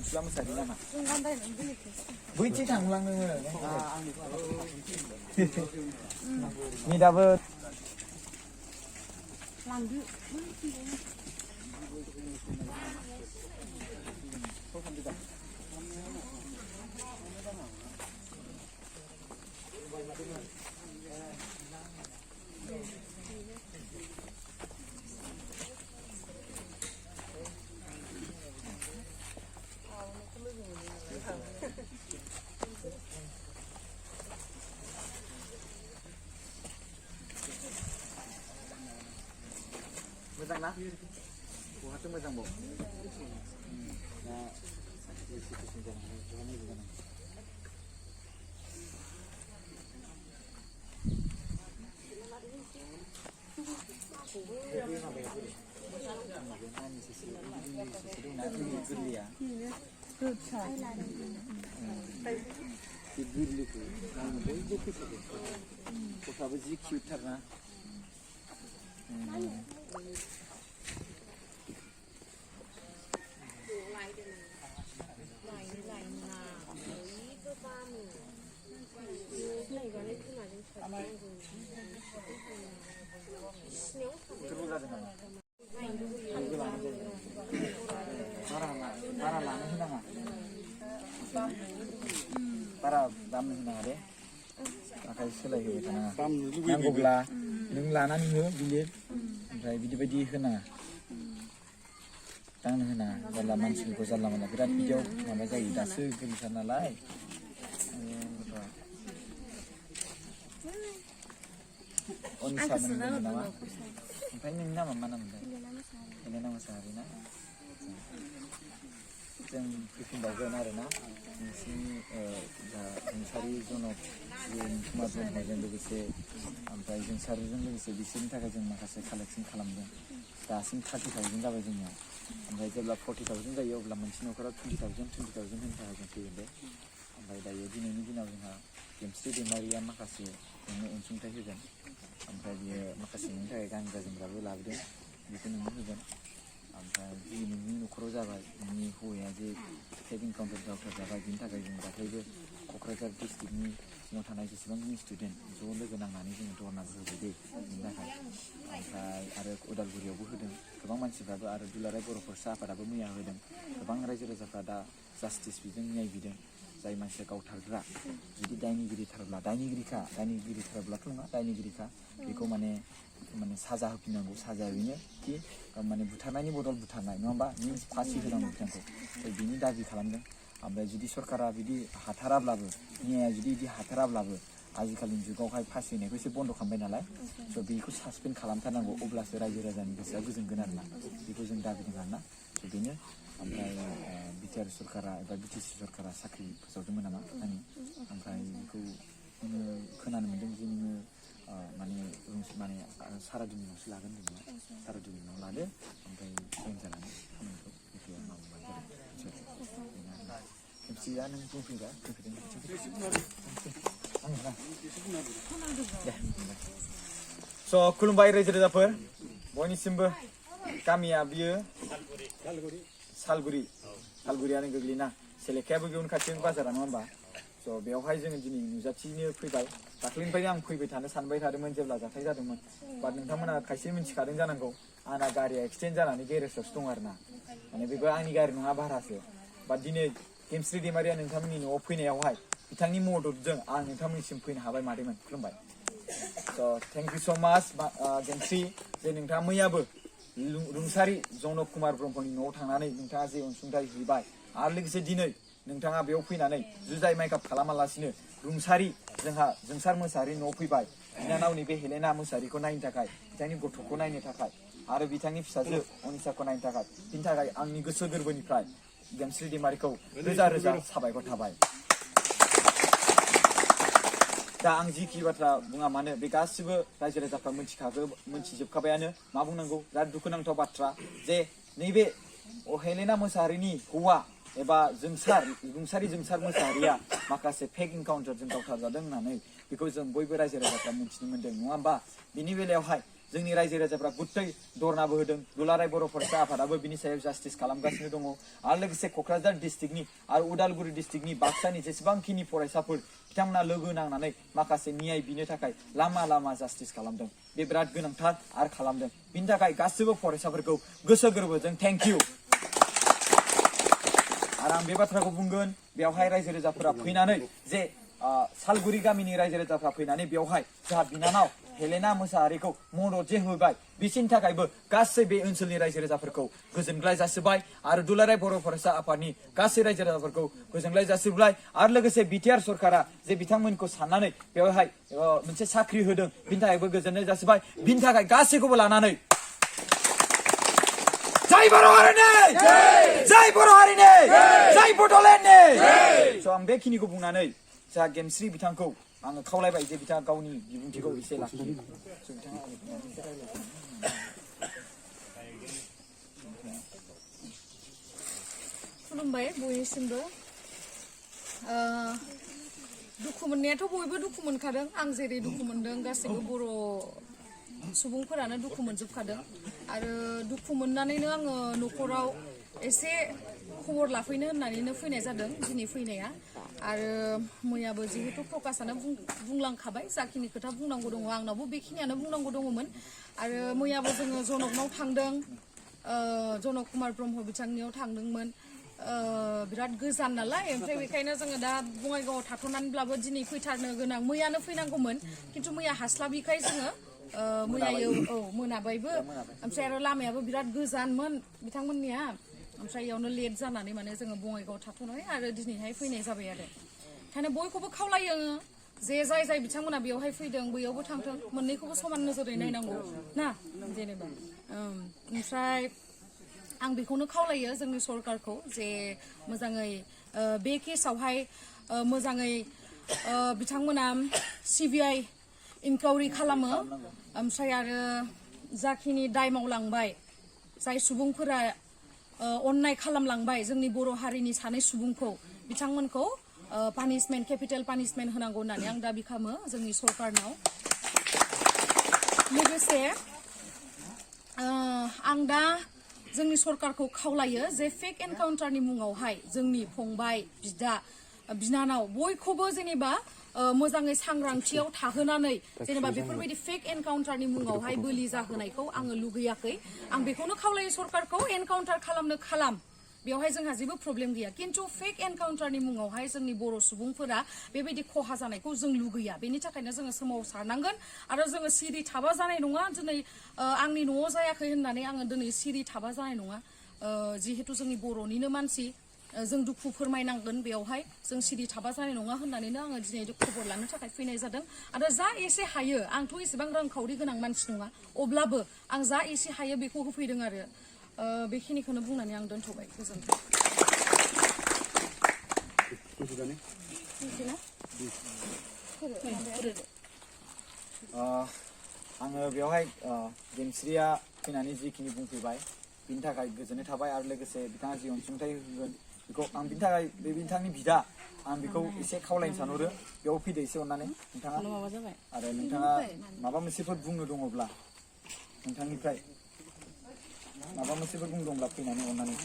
Islam mosaरि नामा? बैथिं थांलांदोंमोन नि दाबो लांदो मोजां ना बहाथो मोजां बाव दा गोरलैखौ नायनो बयबो फैखायो गथ'आबो जि किउटथारना बारा दाम होनाङा दे आखाय सोलायहोबाय थानाङा नांगौब्ला नों लानानै हो बिलिर ओमफ्राय बिदि बायदि होनाङा दांनो होनाङा जानला मानसिफोरखौ जानला मोनला बिराद बिदियाव माबा जायो दासो गोरलैथार नालाय अनिसा मोनदोंमोन नामा ओमफ्राय नोंनि नामा मा नाममोनलाय हेलेना मोसाहारि ना जों फैफिनबावगोन आरोना नोंसिनि जा रुंसारि जनक कुमार ब्रह्मजों लोगोसे ओमफ्राय जोंसारजों लोगोसे बिसोरनि थाखाय जों माखासे कालेक्सन खालामदों दासिम 30,000 जाबाय जोंनियाव ओमफ्राय जेब्ला 40,000 जायो अब्ला मोनसे न'खराव 20,000 होनो थाखाय जों फैगोन दे ओमफ्राय दायो दिनैनि दिनाव जोंहा गेमस्रि दैमारिया माखासे नोंनो अनसुंथाइ होगोन ओमफ्राय बियो माखासे नोंनि थाखाय गानग्रा जोमग्राबो लाबोदों बेखौ नोंनो होगोन ओमफ्राय जि नोंनि न'खराव जाबाय नोंनि हौवाया जे हेड इनकाउन्टार दावथार जाबाय बिनि थाखाय जों दाख्लैबो क'क्राझार डिस्ट्रिक्टनि सिङाव थानाय जेसेबांखिनि स्टुडेन्ट ज' लोगो नांनानै जोङो धर्नाबो होबाय दे बिनि थाखाय ओमफ्राय आरो उदालगुरियावबो होदों गोबां मानसिफ्राबो आरो दुलाराय बर' फरायसा आफादाबो मैया होदों गोबां रायजो राजाफ्रा दा जास्टिस बिजों न्याय बिदों जाय मानसिया गावथारग्रा जुदि दायनिगिरिथारब्लाथ' नङा दायनिगिरिखा बेखौ माने साजा होफिननांगौ साजाया बेनो कि माने बुथारनायनि बदल बुथारनाय नङा होमबा मिन्स फासि होनांगौ बिथांखौ बिनि दाबि खालामदों ओमफ्राय जुदि सरकारा बिदि हाथाराब्लाबो न्याया जुदि बिदि हाथाराब्लाबो आजिखालिनि जुगावहाय फासि होनायखौ एसे बन्द' खालामबाय नालाय स' बेखौ सासपेन्ड खालामथारनांगौ अब्लासो रायजो राजानि गोसोआ गोजोनगोन आरोना बेखौ जों दाबिदों आरोना स' बेनो ओमफ्राय बिटिआर सरकारा एबा बिटिसि सरकारा साख्रि फोसावदोंमोन नामा आंनि ओमफ्राय बेखौ खोनानो मोन्दों जे नोङो माने सारादुनि उनावसो लागोन होनदों नामा सारादुनि उनाव लादो ओमफ्राय जइन जानानै खामानिखौ बेखौ मावबाय आरो खेबसेया नों बुंफैबा स' खुलुमबाय रायजो राजाफोर बयनिसिमबो गामिया बियो सालगुरियानो गोग्लैना सेलेखायाबो बेयावनो खाथियावनो बाजारा नङा होमबा स' बेवहाय जोङो दिनै नुजाथिनो फैबाय दाख्लैनिफ्रायनो आं फैबाय थानो सानबाय थादोंमोन जेब्ला जाथाय जादोंमोन बाट नोंथांमोना खायसे मिथिखादों जानांगौ आंना गारिया एक्सिडेन्ट जानानै गेरेजावसो दं आरोना माने बेबो आंनि गारि नङा भारासो बाट दिनै गेमस्रि दैमारिया नोंथांमोननि न'आव फैनायावहाय बिथांनि मददजों आं नोंथांमोननिसिम फैनो हाबाय मादैमोन खुलुमबाय स' थेंक इउ स' माच गेमस्रि जे नोंथाङा मैयाबो रुंसारि जनक कुमार ब्रह्मनि न'आव थांनानै नोंथाङा जे अनसुंथाइ हैबाय आरो लोगोसे दिनै नोंथाङा बेयाव फैनानै जुजाइ माइकाप खालामालासिनो रुंसारि जोंसार मोसाहारि न'आव फैबाय बिनानावनि बे हेलेना मोसाहारिखौ नायनो थाखाय बिथांनि गथ'खौ नायनो थाखाय आरो बिथांनि फिसाजो अनिसाखौ नायनो थाखाय बिनि थाखाय आंनि गोसो गोरबोनिफ्राय गेमस्रि दैमारिखौ रोजा रोजा साबायखर थाबाय दा आं जिखि बाथ्रा बुङा मानो बे गासिबो रायजो राजाफ्रा मोनथिजोबखाबायानो मा बुंनांगौ बिराद दुखुनांथाव बाथ्रा जे नैबे हेलेना मोसाहारिनि हौवा एबा रुंसारि जोंसार मोसाहारिया माखासे फेक इनकाउन्टारजों गावथारजादों होननानै बेखौ जों बयबो रायजो राजाफ्रा मिथिनो मोन्दों नङा होमबा बिनि बेलायावहाय जोंनि रायजो राजाफ्रा गुथै धरनाबो होदों दुलाराय बर' फरायसा आफादाबो बिनि सायाव जास्टिस खालामगासिनो दङ आरो लोगोसे क'क्राझार डिस्ट्रिक्टनि आरो उदालगुरि डिस्ट्रिक्टनि बाक्सानि जेसेबांखिनि फरायसाफोर बिथांमोना लोगो नांनानै माखासे न्याय बिनो थाखाय लामा लामा जास्टिस खालामदों बे बिराद गोनांथार आरो खालामदों बिनि थाखाय गासिबो फरायसाफोरखौ गोसो गोरबोजों थेंक इउ आरो आं बे बाथ्राखौ बुंगोन बेवहाय रायजो राजाफोरा फैनानै जे सालगुरि गामिनि रायजो राजाफ्रा फैनानै बेवहाय जोंहा बिनानाव हेलेना मोसाहारिखौ मदद जे होबाय बिसोरनि थाखायबो गासै बे ओनसोलनि रायजो राजाफोरखौ गोजोनग्लाय जासिबाय आरो दुलाराय बर' फरायसा आफादनि गासै रायजो राजाफोरखौ गोजोनग्लाय जासिबाय आरो लोगोसे बिटिआर सरकारा जे बिथांमोनखौ साननानै बेवहाय मोनसे साख्रि होदों बिनि थाखायबो गोजोननाय जासिबाय बिनि थाखाय गासैखौबो लानानै जय बर' हारिनि जय बर' हारिनि जय बड'लेण्डनि स' आं बेखिनिखौ बुंनानै जोंहा गेमस्रि बिथांखौ आङो खावलायबाय जे बिथाङा गावनि बिबुंथिखौ एसे लाखियो खुलुमबाय बयनिसिमबो दुखु मोननायाथ' बयबो दुखु मोनखादों आं जेरै दुखु मोनदों गासैबो बर' सुबुंफोरानो दुखु मोनजोबखादों आरो दुखु मोननानैनो आङो न'खराव एसे खबर लाफैनो होननानैनो फैनाय जादों दिनै फैनाया आरो मैयाबो जिहेतु प्रकाशआनो बुंलांखाबाय जाखिनि खोथा बुंनांगौ दङ आंनावबो बेखिनियानो बुंनांगौ दङमोन आरो मैयाबो जोङो जनकनाव थांदों जनक कुमार ब्रह्म बिथांनियाव थांदोंमोन बिराद गोजान नालाय ओमफ्राय बेखायनो जोङो दा बङाइगावआव थाथ'नानैब्लाबो दिनै फैथारनो गोनां मैयानो फैनांगौमोन खिन्थु मैया हास्लाबिखाय जोङो मैयायो मोनाबायबो ओमफ्राय आरो लामायाबो बिराद गोजानमोन बिथांमोननिया ओमफ्राय इयावनो लेट जानानै माने जोङो बङाइगावआव थाथ'नानै आरो दिनैहाय फैनाय जाबाय आरो ओंखायनो बयखौबो खावलायो जे जाय जाय बिथांमोना बेयावहाय फैदों बैयावबो थांथों मोननैखौबो समान नोजोरै नायनांगौ ना जेनेबा ओमफ्राय आं बेखौनो खावलायो जोंनि सरकारखौ जे मोजाङै बे केसआवहाय मोजाङै बिथांमोना सिबिआइ इनकुवारि खालामो ओमफ्राय आरो जाखिनि दाय मावलांबाय जाय सुबुंफोरा अन्याय खालामलांबाय जोंनि बर' हारिनि सानै सुबुंखौ बिथांमोनखौ पानिशमेन्ट केपिटेल पानिशमेन्ट होनांगौ होननानै आं दाबि खालामो जोंनि सरकारनाव लोगोसे आं दा जोंनि सरकारखौ खावलायो जे फेक एनकाउन्टारनि मुङावहाय जोंनि फंबाय बिदा बिनानाव बयखौबो जेनेबा मोजाङै सांग्रांथियाव थाहोनानै जेनेबा बेफोरबायदि फेक एनकाउन्टारनि मुङावहाय बोलि जाहोनायखौ आङो लुगैयाखै आं बेखौनो खावलायो सरकारखौ एनकाउन्टार खालामनो खालाम बेवहाय जोंहा जेबो प्रब्लेम गैया खिन्थु फेक एनकाउन्टारनि मुङावहाय जोंनि बर' सुबुंफोरा बेबायदि खहा जानायखौ जों लुगैया बेनि थाखायनो जोङो सोमावसारनांगोन आरो जोङो सिरि थाबा जानाय नङा दिनै आंनि न'आव जायाखै होननानै आङो दिनै सिरि थाबा जानाय नङा जिहेतु जोंनि बर'निनो मानसि जों दुखु फोरमायनांगोन बेवहाय जों सिरि थाबा जानाय नङा होननानैनो आङो दिनै खबर लानो थाखाय फैनाय जादों आरो जा एसे हायो आंथ' एसेबां रांखावरि गोनां मानसि नङा अब्लाबो आं जा एसे हायो बेखौ होफैदों आरो बेखिनिखौनो बुंनानै आं दोनथ'बाय गोजोन्थों आङो बेवहाय गेमस्रिया फैनानै जिखिनि बुंफैबाय बिनि थाखाय गोजोननाय थाबाय आरो लोगोसे बिथाङा जि अनसुंथाइ होगोन बेखौ आं बिनि थाखाय बे बिथांनि बिदा आं बेखौ एसे खावलायनो सानहरो बेयाव फैदो एसे अननानै नोंथाङा आरो नोंथाङा माबा मोनसेफोर बुंनो दङब्ला नोंथांनिफ्राय माबा मोनसेफोर बुंनो दंब्ला फैनानै अननानै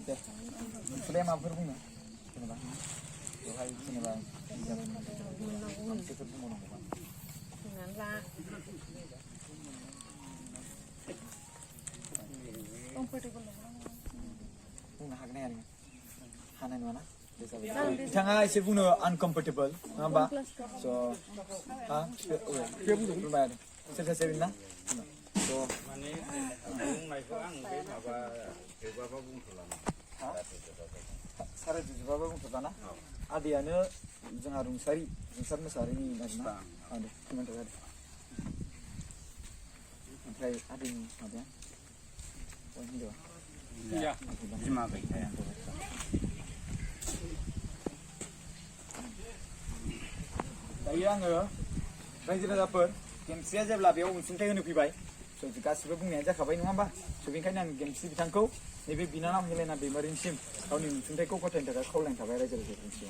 दे नोंसोरलाय माबाफोर बुंनो जेनेबा बेवहाय जेनेबा मोनसेफोर बुंबावनांगौबा बुंनो हागोन ना हानाय नङा ना बिथाङा एसे बुंनो आनकम्फर्टेबल नङा होमबा स' सोर सासे ना माने बुंनायखौ आं बे माबा जोबाबा बुंथ'लाना साराय जोबाबा बुंथ'लाना आदैयानो जोंहा रुंसारि मोसाहारिनि आरोना आदै कमेन्टार आदै ओमफ्राय आदैनि माबाया हिन्जावा बिमा गैखाया दायो आङो रायजो राजाफोर गेमस्रिया जेब्ला बेयाव अनसुंथाइ होनो फैबाय स' गासिबो बुंनाया जाखाबाय नङा होमबा स' बेनिखायनो आं गेमस्रि बिथांखौ नैबे बिनानाव हेलेना दैमारिनिसिम गावनि अनसुंथाइखौ गथायनो थाखाय खावलायनाय थाबाय रायजो राजाफोरनिसिम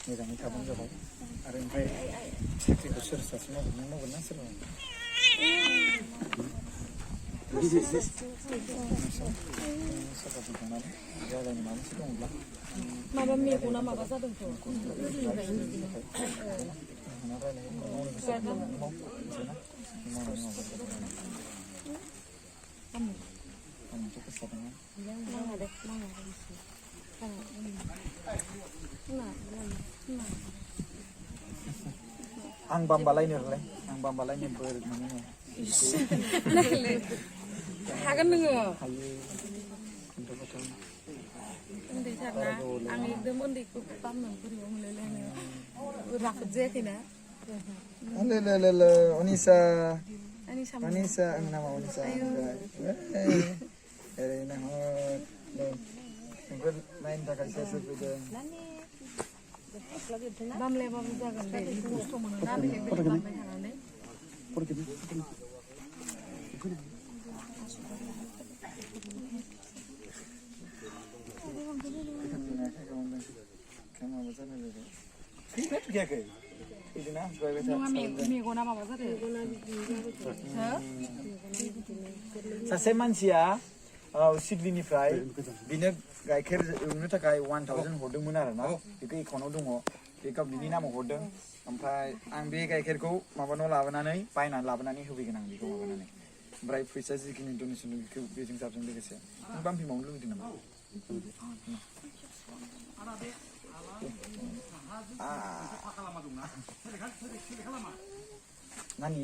मोजाङै थाबानो जाबाय आरो ओमफ्राय साख्रिखौ सोर सासे मावगोन नों मावगोन ना सोर मावगोन सरकारजों थांनानै रायज्लायनो माबा मोनसे दङब्ला माबा मेगना माबा जादोंथ' आं बामबालायनोलाय आं बामबालायनो बोर मोनो हागोन नोङो हायो खिन्थु उन्दैथारना आं एकदम उन्दैखौ बामनो बोरैबा मोनलायलाङो राफोद जायाखैना ले अनिसा आंनि सामोन Anissa, ang nama Anissa. Erina ho. Nunggu main tak kasih sepeda. बामलायाबाबो जागोन दे खस्थ' मोनोना बेलेग बेलेग बामबाय थानानै नङा मेगना माबा जादों सासे मानसिया सिडलिनिफ्राय बिनो गाइखेर एवनो थाखाय 1000 हरदोंमोन आरो ना बेखौ एकाउन्टाव दङ बेखौ बिनि नामाव हरदों ओमफ्राय आं बे गाइखेरखौ माबानाव लाबोनानै बायनानै लाबोनानै होफैगोन आं बेखौ माबानानै ओमफ्राय फैसा जिखिनि डनेसन बेखौ बेजों जाबजों लोगोसे नों बामफि मावनो लुबैदों नामा नानि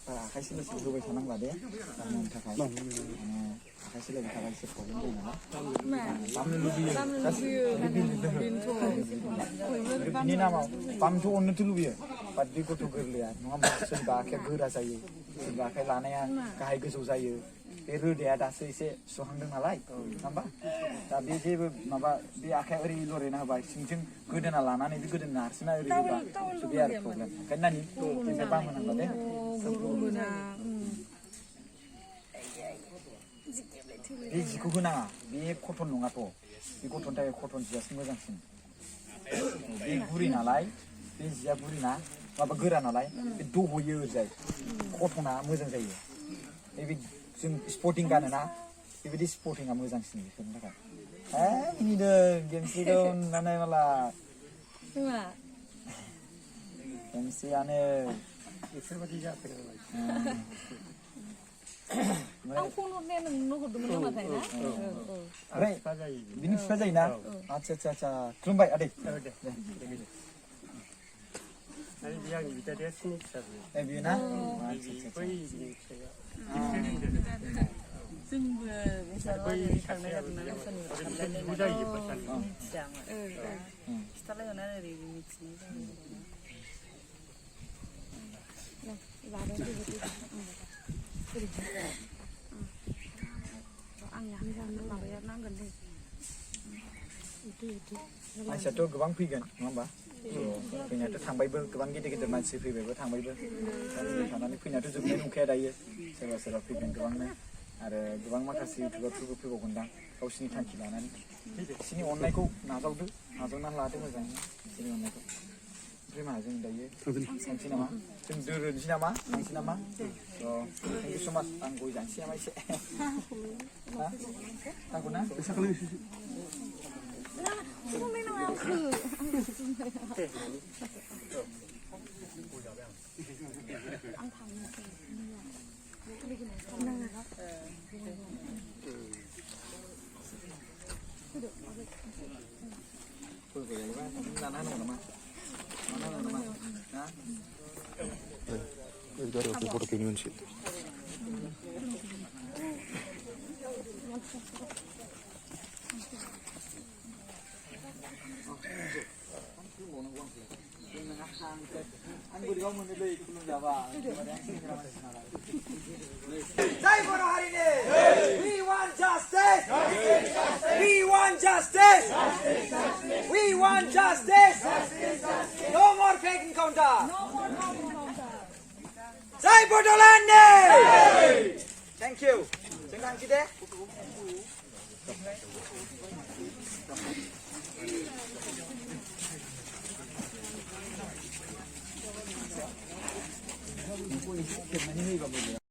आखाइ सिलाय होबाय थानांला दे बामनो थाखाय आखाइ सिलायबाय थाबा एसे प्रब्लेम जायो नालाय बामनो लुबैयो बिनि नामाव बामनोथ' अननोथ' लुबैयो बाट बे गथ' गोरलैया नङा होमबा सोरबा आखाइया गोरा जायो सोरबा आखाइ लानाया गाहाय गोजौ जायो बे रोदाया दासो एसे सुहांदों नालाय नङा होमबा दा बे जेबो माबा बे आखाइया ओरै लरेना होबाय सिंथिं गोदोना लानानै बे गोदोना नारसिना ओरै होबा बे आरो प्रब्लेम ओंखायनो नानि एसे बामहोनांगौ दे बे जिखौ होनाङा बे कटन नङाथ' बे गथ'नि थाखाय कटन जियासो मोजांसिन बे गुरै नालाय बे जिया गुरै ना माबा गोरा नालाय बे दहयो ओरैजाय कटना मोजां जायो बे जों स्पर्टिं गानोना बेबायदि स्पर्टिंआ मोजांसिन बेफोरनि थाखाय मिनिदों गेमस्रिखौ नुनानै माला गेमस्रियानो बेफोरबायदि जाफेरबाय आं फन हरनाया नोंनो हरदोंमोन नामाथाय ना ओमफ्राय बिनि बिफा जायोना आच्छा खुलुमबाय आदै बेयो ना मानसियाथ' गोबां फैगोन नङा होमबा फैनायाथ' थांबायबो गोबां गिदिर गिदिर मानसि फैबायबो थांबायबो थानानै फैनायाथ' जोबनाय नंखाया दायो सोरबा फैगोन गोबांनो आरो गोबां माखासे इउटुबारफोरबो फैबावगोनदां गावसिनि थांखि लानानै बिसोरनि अननायखौ नाजावनानै लादो मोजाङै बिसोरनि अननायखौ ओमफ्राय मा जों दायो थांसै नामा जों दोरोनोसै नामा थांसै नामा थेंक इउ स' माच आं गय जानोसै नामा एसे नांगौ ना Ang bodoh kamu nih, belum jawab. Jai Bodo Hari Ini. We want justice. We want justice. We want justice. No more fake encounter. Jai Bodoland. Thank you. Jangan kita.